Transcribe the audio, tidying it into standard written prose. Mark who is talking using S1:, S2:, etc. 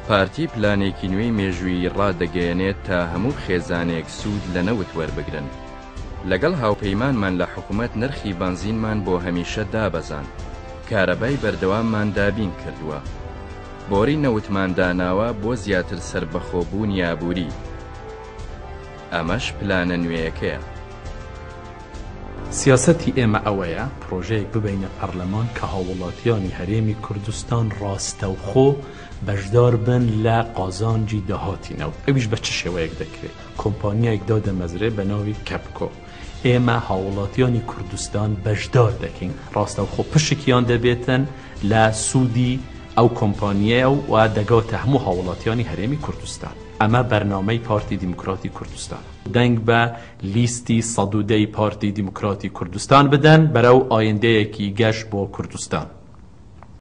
S1: پارتی پلانێکی نوێی مێژوویی ڕادەگەیەنێت تا هەموو خێزانێک سوود لە نەوت وەربگرن. لەگەڵ هاوپەیمانمان لە حکومەت نرخی بەنزینمان بۆ هەمیشە دابەزاند. کارەبای بەردەواممان دابین کردووە. بۆری نەوتمان داناوە بۆ زیاتر سەربەخۆبوونی ئابووری. ئەمەش پلانە نوێیەکەیە.
S2: سیاسەتی ئێمە ئەوەیە پرۆژەیەک ببەینە پەرلەمان کە هاووڵاتیانی هەرێمی کوردستان ڕاستەوخۆ بەشدار بن لە قازانجی داهاتی نەوت، ئەویش بە چ شێوەیەک دەکرێت؟ کۆمپانیایەک دادەمەزرێ بە ناوی کەپکۆ، ئێمە هاووڵاتیانی کوردستان بەشدار دەکەین، ڕاستەوخۆ پشکیان دەبێتن لە سوودی ئەو کۆمپانییە و دەگاتە هەموو هاووڵاتیانی هەرێمی کوردستان. ئەمە بەرنامەی پارتی دیموکراتی کوردستانە. دەنگ بە لیستی 110 ی پارتی دیموکراتی کوردستان بدەن بەرەو ئایندەیەکی گەش بۆ کوردستان.